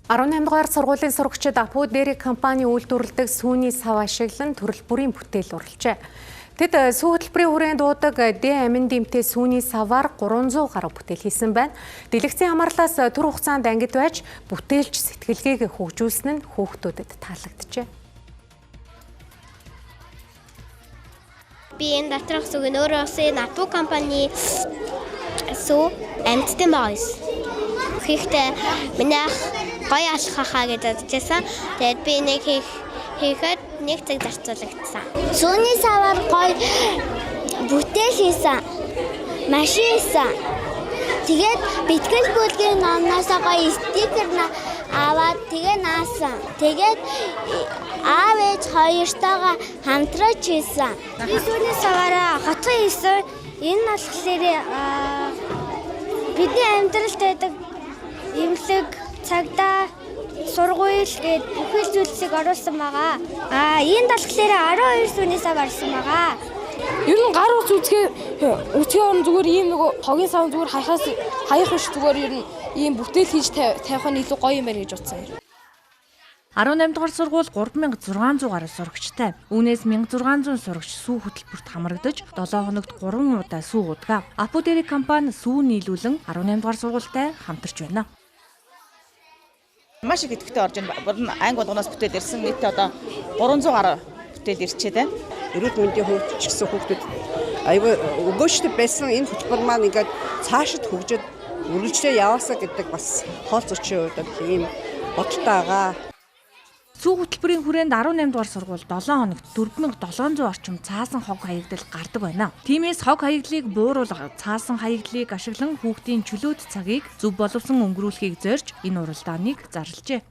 18 дугаар сургуулийн сурагчид Апу Дэрик компани үйлдвэрлэдэг сүүний сав ашиглан төрөл бүрийн бүтээл уралжээ. Тэд сүү хөтөлбөрийн хүрээнд уудаг Д амин дэмтэй сүүний саваар 300 гаруй бүтээл хийсэн байна. Дэлгэцийн хамаарлаас төр хугацаанд ангид байж бүтээлч сэтгэлгээг хөгжүүлсэн нь хүүхдүүдэд таалагджээ. Би энэ доторх сүг нь өөрөө бас энэ Апу компани сүү амьтдын байгаа байсан. Хийхдээ миний ах гоё алхахаа гэж бодож байсан. Тэгээд би нэг хийхэд нэг цаг зарцуулагдсан. Сүүний саваар гоё бүтээл хийсэн. Машин хийсэн. Тэгээд битгэл бүлгийн номноос гоё стикер аваад тэгээ наасан. Тэгээд аав ээж хоёртойгоо хамтраач хийсэн. Би сүүний саваараа хотхон хийсэн. Энэ нь болохоор бидний амьдралд байдаг эмнэлэг, цагдаа, сургууль гээд бүхэл зүйлсийг оруулсан байгаа. Энэ болохоор 12 сүүний сав орсон байгаа. Ер нь гар ус үзгээ орон зүгээр ийм нөгөө хогийн сав зүгээр хаях биш зүгээр ер нь ийм бүтээл хийж тавих нь илүү гоё юм байна гэж бодсон юм. 18 дугаар сургууль 3600 гаруй сурагчтай. Үүнээс 1600 сурагч сүү хөтөлбөрт хамрагдаж 7 хоногт 3 удаа сүү уудаг. Апу Дэрик компани сүү нийлүүлэн 18 дугаар сургуультай хамтарч байна. Маш их идэвхтэй орж байна. Анги болгоноос бүтээл ирсэн. Нийтдээ одоо 300 гаруй бүтээл ирчээд байна. Эрүүл мэндийн хувьд ч гэсэн хүүхдүүд аюу өгөөжтэй байсан энэ хөтөлбөр маань ингээд цаашид хөгжөөд үргэлжлээ яваасаа гэдэг бас хоол зүйчийн хувьд ийм бодолтой байгаа. Сүү хөтөлбөрийн хүрээнд 18 дугаар сургууль 7 хоногт 4700 орчим цаасан хог хаягдал гардаг байна. Тиймээс хог хаягдлыг бууруулах, цаасан хаягдлыг ашиглан хүүхдийн чөлөөт цагийг зөв боловсон өнгөрүүлэхийг зорж энэ уралдааныг зарлажээ.